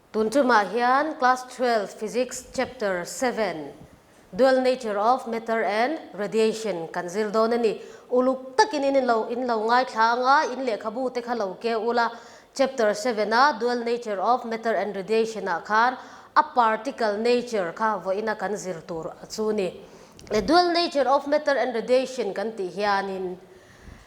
Tun tumah hian Class 12 Physics Chapter 7, Dual Nature of Matter and Radiation kan zir dawn a ni. Uluk takin in lo in lo ngaithla anga in lehkhabu te kha lo keu ula. Chapter 7 a Dual Nature of Matter and Radiation ah khan a particle nature kha vawiina kan zir tur a chu ni. Le Dual Nature of Matter and Radiation kan tih hianin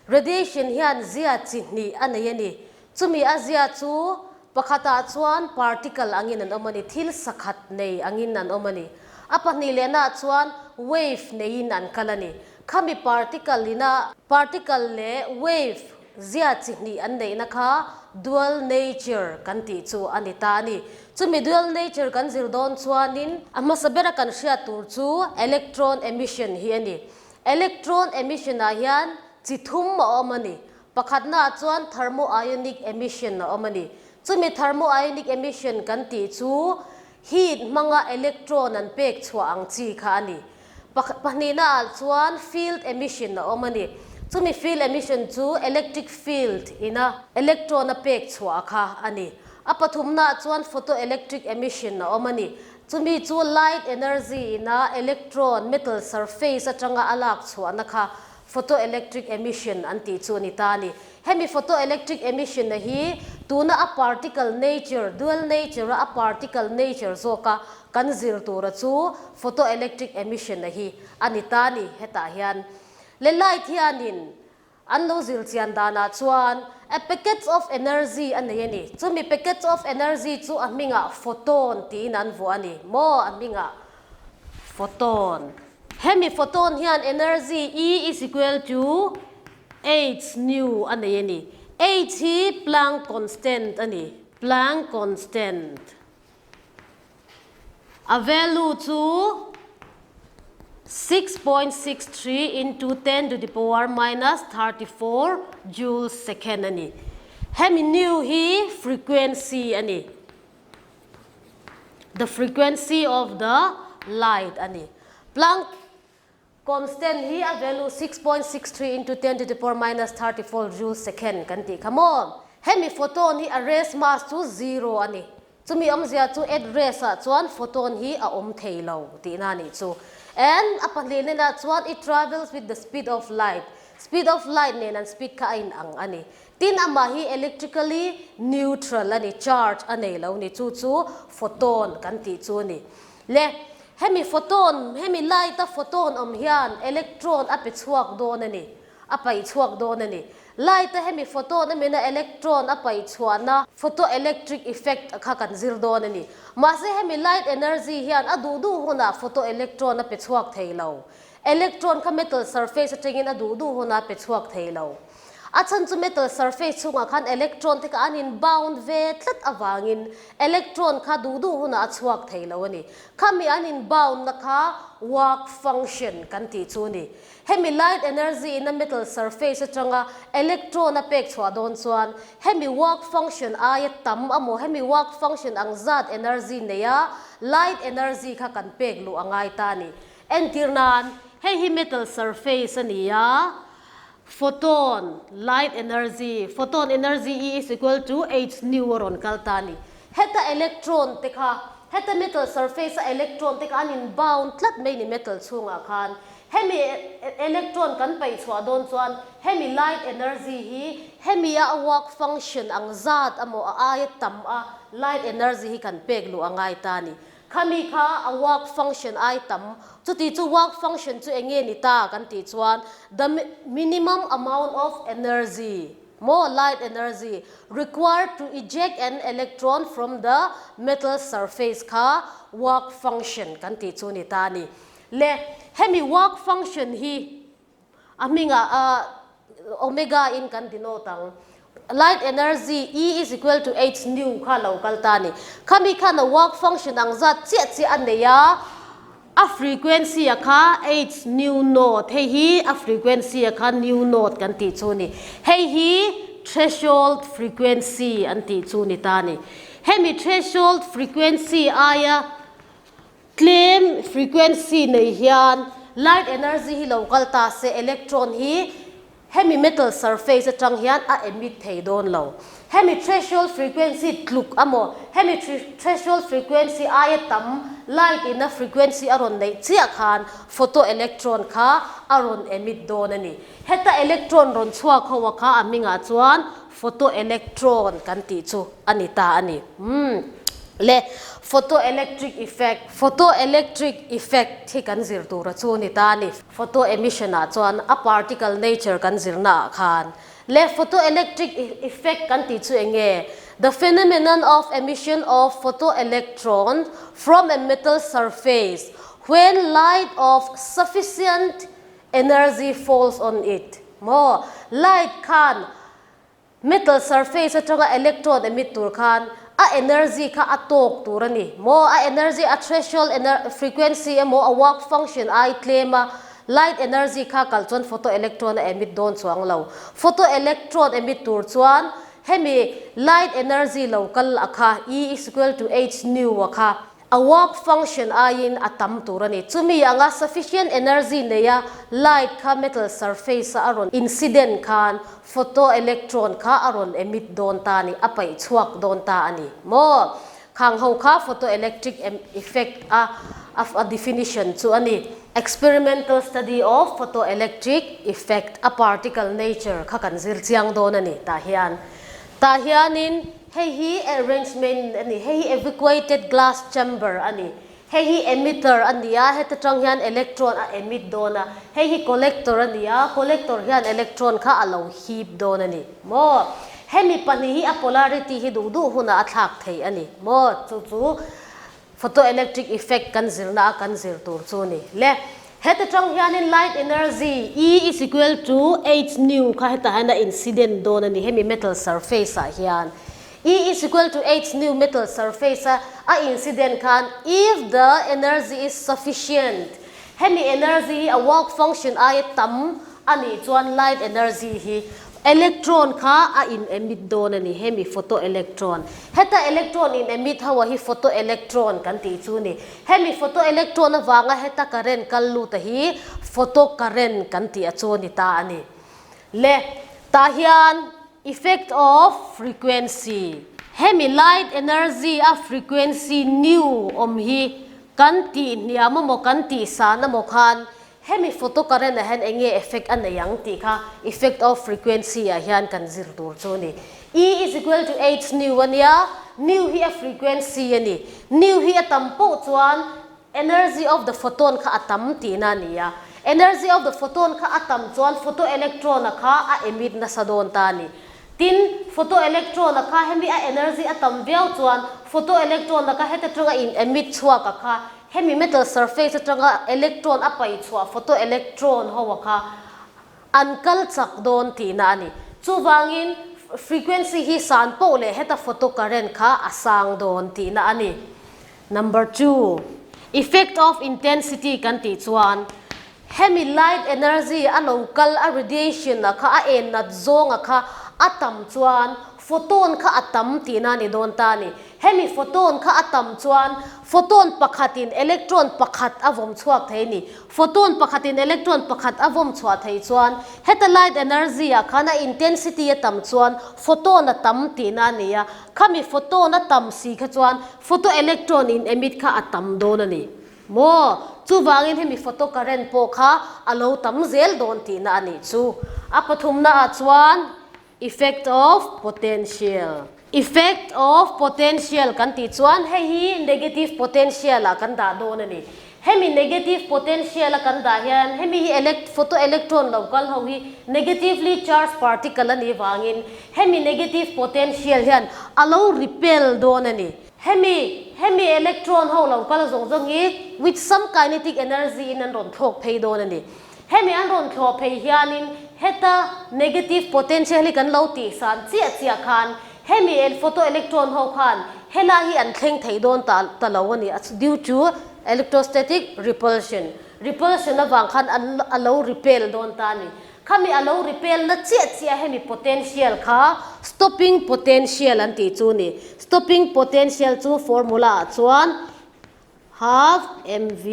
radiation hian zia chi hnih a nei a ni. Chumi a zia chu pakhatah chuan particle angin an awm a ni, thil sakhat nei angin an awm a ni. A pahnih lehnaah chuan wave neiin an kal a ni. Khami particle ina particle leh wave zia chi hnih an neihna kha dual nature kan tih chu a ni ta a ni. Chumi dual nature kan zir dawn chuanin a hmasa bera kan hriat tur chu electron emission hi a ni. Electron emission ah hian chi thum a awm a ni. Pakhatnaah chuan thermoionic emission a awm a ni. Chumi thermoionic emission kan tih chu heat hmanga electron an pek chhuah ang chi kha a ni. Pahnihnaah chuan field emission a awm a ni. Chumi field emission chu electric field ina electron a pek chhuah kha a ni. A pathumnaah chuan photoelectric emission a awm a ni. Chumi chu light energy ina electron metal surface atanga a lak chhuahna kha photoelectric emission an tih chu a ni ta a ni. Hemi photoelectric emission a hi tuna a particle nature, dual nature a a particle nature zawka kan zir tura chu photoelectric emission a hi a ni ta a ni. Hetah hian le light hianin an lo zir chian danah chuan a packets of energy a nei a ni. Chumi packets of energy chu a hmingah photon tiin an vuah a ni. Maw a hmingah photon. Hemi photon hian energy E is equal to h nu a nei a ni. H hi Planck constant a ni. Planck constant. A value chu 6.63 into 10 to the power minus 34 joules second a ni. Hemi nu hi frequency a ni. The frequency of the light a ni. Planck constant hi a value 6.63 into 10 to the power minus 34 joule second kan tih kha maw. Hemi photon hi a rest mass chu zero a ni. Chumi awmzia chu at rest ah chuan photon hi a awm thei lo tihna a nih chu. And a pahnih nenah chuan it travels with the speed of light. Speed of light nen an speed kha a in ang a ni. Tin amah hi electrically neutral a ni, charge a nei lo ni, chu chu photon kan tih chu a ni. Le, hemi photon, hemi light a photon awm hian electron a pe chhuak dawn a ni, a paih chhuak dawn a ni. Light a hemi photon a mina electron a paih chhuahna photoelectric effect kha kan zir dawn a ni. Mahse hemi light energy hian a duh duh hunah photoelectron a pe chhuak thei lo. Electron kha metal surface atangin a duh duh hunah a pe chhuak thei lo. A chhan chu metal surface chhungah khan electron te kha an in bound ve tlat avangin electron kha duh duh hunah a chhuak thei lo a ni. Khami an in bound na kha work function kan tih chu a ni. Hemi light energy in a metal surface atanga electron a pek chhuah dawn chuan hemi work function aia tam amaw hemi work function ang zat energy neia light energy kha kan pek luh a ngai ta a ni. Entir nan hei hi metal surface a ni a. Photon, light energy, photon energy E is equal to h nu a rawn kal ta a ni. Heta electron te kha, heta metal surface a electron te kha an in bound tlat mai ni metal chhungah khan. Hemi electron kan paih chhuah dawn chuan hemi light energy hi hemi a work function ang zat amaw a aia tam a light energy hi kan pek luh a ngai ta a ni. Khami kha a work function ai tam. Chuti chu work function chu eng nge ni ta kan tih chuan the minimum amount of energy, maw light energy, required to eject an electron from the metal surface kha work function kan tih chu ni ta a ni. Le hemi work function hi a hmingah a omega in kan denote ang. Light energy E is equal to h nu kha lo kal ta a ni. Khami khan a work function ang zat chiah chiah a nei a, a frequency a kha h nu naught, hei hi a frequency a kha nu naught kan tih chu a ni. Hei hi threshold frequency an tih chu ni ta a ni. Hemi threshold frequency aia Tlem frequency nei hian light energy hi lo kal ta se electron hi hemi metal surface atang hian a emit thei dawn lo. Hemi threshold frequency tluk amaw? Hemi threshold frequency aia tam light in a frequency a rawn neih chiah khan photoelectron kha a rawn emit dawn a ni. Heta electron rawn chhuak ho a kha a hmingah chuan photoelectron kan tih chu a ni ta a ni. Umm le photoelectric effect, photoelectric effect hi kan zir tur a chu a ni ta a ni. Photoemission ah chuan a particle nature kan zirna ah khan Le photoelectric effect kan tih chu eng nge? The phenomenon of emission of photoelectron from a metal surface when light of sufficient energy falls on it. Maw? Light khan metal surface atanga electron emit tur khan a energy kha a tawk tur a ni. Maw? A energy a threshold frequency emaw a work function ai tlem a Light energy kha kal chuan photoelectron a emit dawn chuang lo. Photoelectron emit tur chuan hemi light energy lo kal a kha E is equal to h nu a kha a work function aiin a tam tur a ni. Chumi anga sufficient energy neia light kha metal surface a a rawn incident khan photoelectron kha a rawn emit dawn ta a ni, a paih chhuak dawn ta a ni maw? Khang ho kha photoelectric effect a a definition chu a ni. Experimental study of photoelectric effect a particle nature kha kan zir chiang dawn a ni tah hian. Tah hianin hei hi arrangement a ni, hei hi evacuated glass chamber a ni. Hei hi emitter a ni a, heta tang hian electron a emit dawn a. Hei hi collector a ni a, collector hian electron kha a lo hip dawn a ni maw? Hemi pahnih hi a polarity hi duh duh hunah a thlak thei a ni maw? Chu chu photoelectric effect kan zirna a kan zir tur chu a ni. Le, heta tang hianin light energy E is equal to h nu kha hetah hian a incident dawn a ni, hemi metal surface ah hian. E is equal to h nu metal surface a a incident khan if the energy is sufficient hemi energy hi a work function aia tam a nih chuan light energy hi electron kha a in emit dawn a ni hemi photoelectron heta electron in emit ho a hi photoelectron kan tih chu ni hemi photoelectron avanga heta current kal lut a hi photocurrent kan tih a chu a ni ta a ni le tah hian Effect of frequency, Hemi light energy a frequency nu awm hi kan tih hniam emaw kan tih san emaw khan hemi photocurrent ah hian enge effect a nei ang tih kha effect of frequency ah hian kan zir tur chu a ni. E is equal to h nu a nia, nu hi a frequency a ni. Nu hi a tam poh chuan Energy of the photon kha a tam tihna a ni a. Energy of the photon kha a tam chuan photoelectron a kha a emit nasa dawn ta a ni. Tin, photoelectron a kha hemi a energy a tam viau chuan photoelectron a kha heta tanga in emit chhuak a kha hemi metal surface atanga electron a paih chhuah photoelectron ho a kha an kal chak dawn tihna a ni. Chuvangin frequency hi san poh leh heta photocurrent kha a sang dawn tihna a ni. Number 2, effect of intensity kan tih chuan hemi light energy a lo kal a radiation a kha a en nat zawng a kha a tam chuan photon kha a tam tihna a ni dawn ta a ni. Hemi photon kha a tam chuan photon pakhatin electron pakhat a vawm chhuak thei a ni. Photon pakhatin electron pakhat a vawm chhuah theih chuan heta light energy ah khan a intensity a tam chuan photon a tam tihna a ni a, khami photon a tam si kha chuan photoelectron in emit kha a tam dawn a ni maw? Chuvangin hemi photocurrent pawh kha a lo tam zel dawn tihna a nih chu. A pathumna ah chuan Effect of potential. Effect of potential kan tih chuan hei hi negative potential ah kan dah dawn a ni. Hemi negative potential a kan dah hian hemi hi elect photoelectron lo kal ho hi negatively charged particle a nih vangin hemi negative potential hian a lo repel dawn a ni. Hemi hemi electron ho lo kal zawng zawng hi with some kinetic energy in an rawn thlawk phei dawn a ni. Hemi an rawn thlawh phei hianin heta negative potential hi kan lo tih san chiah chiah khan hemi el photoelectron ho khan helai hi an thleng thei dawn ta ta lo a ni due to electrostatic repulsion. Repulsion avang khan an a lo repel dawn ta a ni. Khami a lo repel na chiah chiah hemi potential kha stopping potential an tih chu a ni. Stopping potential chu formula ah chuan Half mv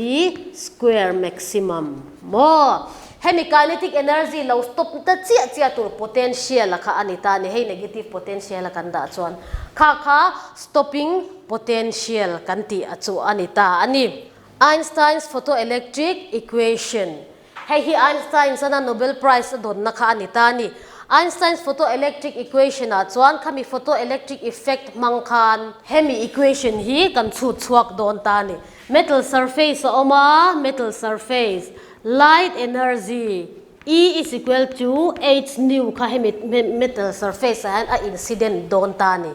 square maximum maw? Hemi kinetic energy lo stop ta chiah chiah tur potential a kha a ni ta a ni. Hei negative potential a kan dah chuan kha kha stopping potential kan tih a chu a ni ta a ni. Einstein's photoelectric equation. Hei hi Einstein chuan a Nobel Prize a dawnna kha a ni ta a ni. Einstein's photoelectric equation ah chuan khami photoelectric effect hmang khan hemi equation hi kan chhut chhuak dawn ta a ni. Metal surface a awm a, metal surface, light energy, E is equal to h nu kha hemi metal surface ah hian a incident dawn ta a ni.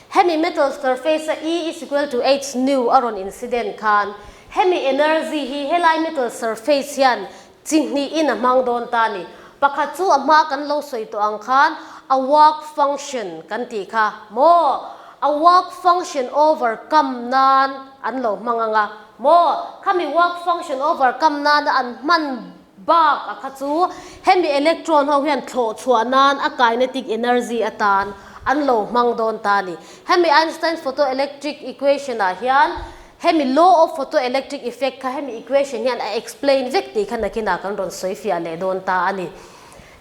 Hemi metal surface a E is equal to h nu a rawn incident khan hemi energy hi helai metal surface hian chi hnihin a hmang dawn ta a ni. Pakhat chu a hma kan lo sawi tawh ang khan a work function kan tih kha maw? A work function overcome nan an lo hmang ang a maw? Khami work function overcome nana an hman bak a kha chu hemi electron ho hian thlawh chhuah nan a kinetic energy atan an lo hmang dawn ta a ni. Hemi Einstein's photoelectric equation ah hian Hemi law of photoelectric effect kha hemi equation hian a explain vek tih kha nakinah kan rawn sawi fiah leh dawn ta a ni.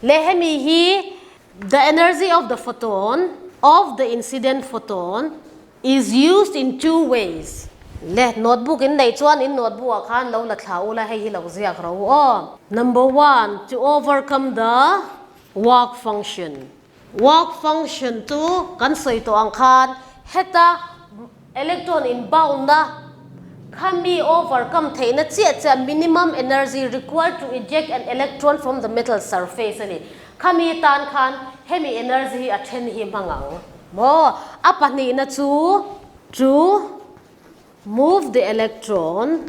Leh hemi hi the energy of the photon of the incident photon is used in two ways. Le notebook in neih chuan in notebook ah khan lo la thla ula hei hi lo ziak ro u aw. Number one, to overcome the work function. Work function chu kan sawi tawh ang khan heta electron in bound na khami overcome theihna chiah chiah minimum energy required to eject an electron from the metal surface a ni. Khami tan khan hemi energy hi a then hi hmang ang maw? A pahnihna chu to Move the electron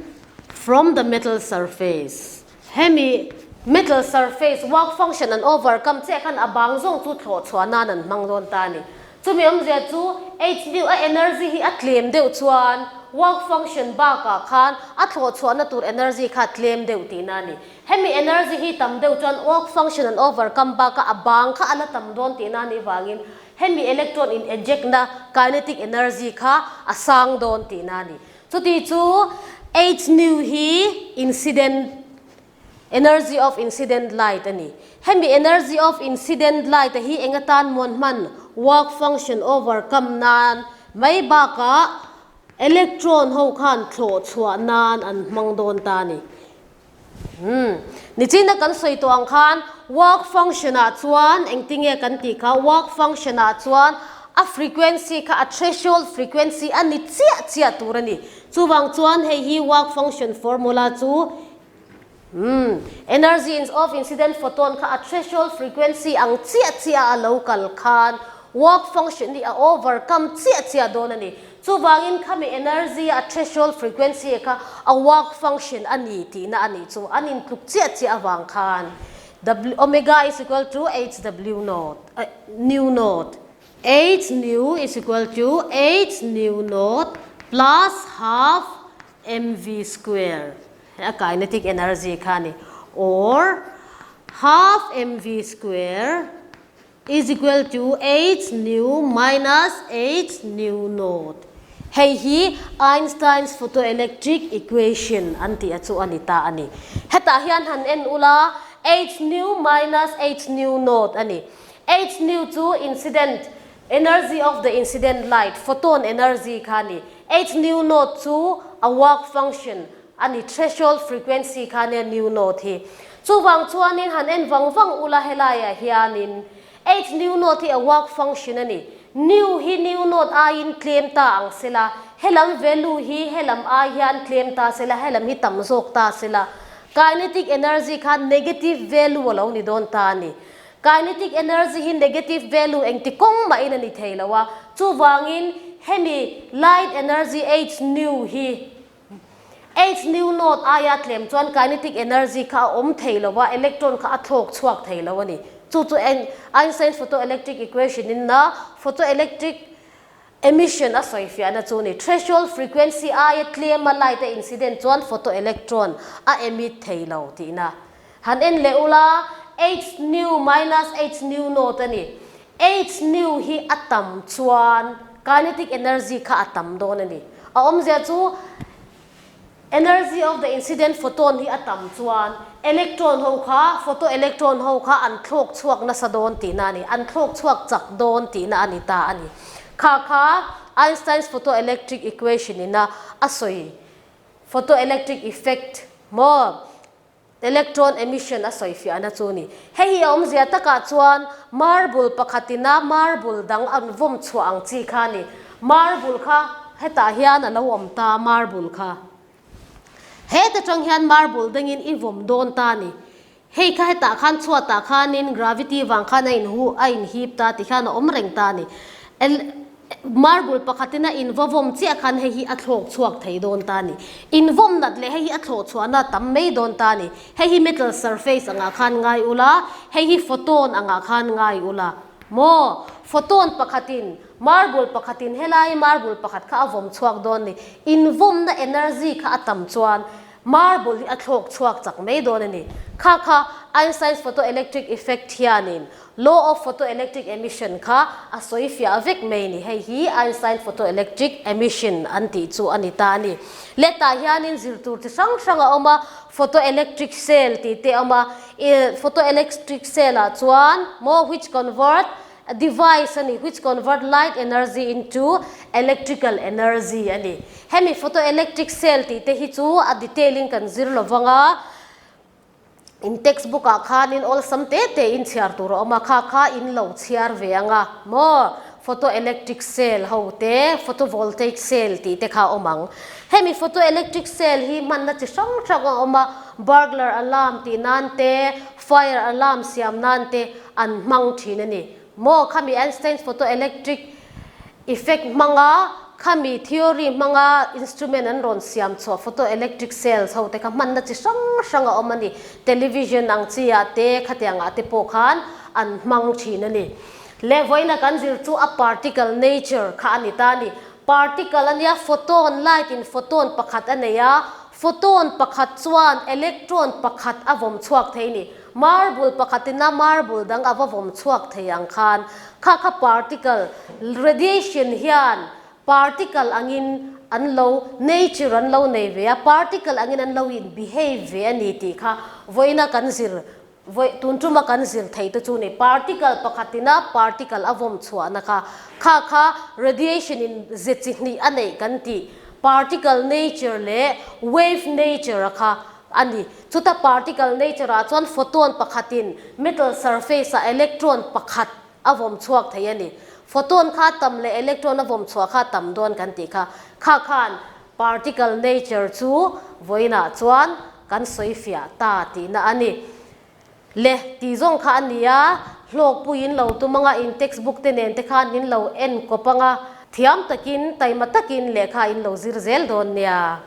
from the metal surface, Hemi metal surface work function an overcome chiah khan a bang zawng chu thlawh chhuah nan an hmang dawn ta a ni. Chumi awmzia chu H nu a energy hi a tlem deuh chuan work function bakah khan a thlawh chhuahna tur energy kha a tlem deuh tihna a ni. Hemi energy hi tam deuh chuan work function an overcome bakah a bang kha a la tam dawn tihna a nih vangin Hemi electron in eject na kinetic energy kha a sang dawn tihna a ni. Chuti chu H nu hi incident energy of incident light a ni. Hemi energy of incident light a hi eng atan muan hman work function overcome nan mai bakah electron ho khan thlawh chhuah nan an hmang dawn ta a ni. Umm. Nichina kan sawi tawh ang khan work function ah chuan engtinge kan tih kha work function ah chuan a frequency kha a threshold frequency a ni chiah chiah tur a ni. Chuvang chuan hei hi work function formula chu umm energy of incident photon kha a threshold frequency ang chiah chiah a lo kal khan work function hi a overcome chiah chiah dawn a ni. Chuvangin khami energy a threshold frequency kha a work function a ni tihna a nih chu an intluk chiah chiah avang khan W omega is equal to hw naught nu naught h nu is equal to h nu naught plus half mv square a kinetic energy kha a ni or half mv square is equal to h nu minus h nu naught. Hei hi Einstein's photoelectric equation an tih a chu a ni ta a ni. Hetah hian han en ula h nu minus h nu naught a ni. H nu chu incident energy of the incident light, photon energy kha a ni. H nu naught chu a work function a ni, threshold frequency kha nia nu naught hi. Chuvang chuanin han en vang vang ula helaiah hianin h nu naught hi a work function a ni. Nu hi nu naught aiin tlem ta ang sela, helam value hi helam ai hian tlem ta sela, helam hi tam zawk ta sela. Kinetic energy kha negative value a lo ni dawn ta a ni. Kinetic energy hi negative value engti kawng mahin a ni thei lo a, chuvangin hemi light energy h nu hi H nu naught aia tlem chuan kinetic energy kha a awm thei lo a, electron kha a thlawk chhuak thei lo a ni. Chu chu Einstein's photoelectric equation in na photoelectric emission a sawi fiahna chu a ni. Threshold frequency aia tlema light a incident chuan photoelectron a emit thei lo tihna. Han en leh ula, H nu minus H nu naught a ni. H nu hi a tam chuan kinetic energy kha a tam dawn a ni. A awmzia chu Energy of the incident photon hi a tam chuan electron ho kha, photoelectron ho kha an thlawk chhuak nasa dawn tihna a ni, an thlawk chhuak chak dawn tihna a ni ta a ni. Kha kha Einstein's photoelectric equation ina a sawi photoelectric effect maw? Electron emission a sawi fiahna chu ni. Hei hi a awmzia takah chuan marble pakhatina marble dang an vawm chhuah ang chi kha a ni. Marble kha hetah hian a lo awm ta marble kha. Heta tang hian marble dangin i vawm dawn ta a ni. Hei kha hetah khan chhuatah khanin gravity vang khan a inhu a inhip ta tikhian a awm reng ta a ni. Marble pakhatin a invawvawm chiah khan hei hi a thlawk chhuak thei dawn ta a ni. Invawm nat leh hei hi a thlawh chhuahna a tam mai dawn ta a ni. Hei hi metal surface angah khan ngai ula, hei hi photon angah khan ngai ula. Maw? Photon pakhatin, marble pakhatin helai marble pakhat kha a vawm chhuak dawn a ni. Invawmna energy kha a tam chuan Marble hi a thlawk chhuak chak mai dawn a ni. Kha kha Einstein's photoelectric effect hianin law of photoelectric emission kha a sawi fiah vek mai a ni. Hei hi Einstein photoelectric emission an tih chu a ni ta a ni. Letah hianin zir tur chi hrang hrang a awm a, photoelectric cell tih te a awm a, photoelectric cell ah chuan maw which convert A device a ni, which convert light energy into electrical energy a ni. Hemi photoelectric cell tih te hi chu a detail in kan zir lo vang a, in textbook ah khanin awlsam te te in chhiar tur a awm a, kha kha in lo chhiar ve ang a maw? Photoelectric cell ho te, photovoltaic cell tih te kha a awm ang. Hemi photoelectric cell hi hmanna chi hrang hrang a awm a, burglar alarm tih nan te, fire alarm siam nan te, an hmang thin a ni. Maw khami Einstein's photoelectric effect hmanga khami theory hmanga instrument an rawn siam chhuah photoelectric cells ho te kha hmanna chi hrang hrang a awm a ni. Television ang chi ah te khatiang ah te pawh khan an hmang thin a ni. Le vawiina kan zir chu a particle nature kha a ni ta a ni. Particle a nia photon light in photon pakhat a nei a, photon pakhat chuan electron pakhat a vawm chhuak thei a ni. Marble pakhatina marble dang a va vawm chhuak thei ang khan kha kha particle radiation hian particle angin an lo nature an lo nei ve a, particle angin an lo in behave ve a ni tih kha vawiina kan zir vawi tun tuma kan zir thei te chu ni. Particle pakhatina particle a vawm chhuahna kha kha kha radiation in ze chi hnih a neih kan tih particle nature leh wave nature a kha a ni. Chuta particle nature ah chuan photon pakhatin metal surface ah electron pakhat a vawm chhuak thei a ni. Photon kha a tam leh electron a vawm chhuah kha a tam dawn kan tih kha. Kha khan particle nature chu vawiinah chuan kan sawi fiah ta tihna a ni. Le tih zawng kha a ni a, hlawkpuiin lo tum anga in textbook te nen te khan in lo en kawp anga thiam takin taima takin lehkha in lo zir zel dawn nia.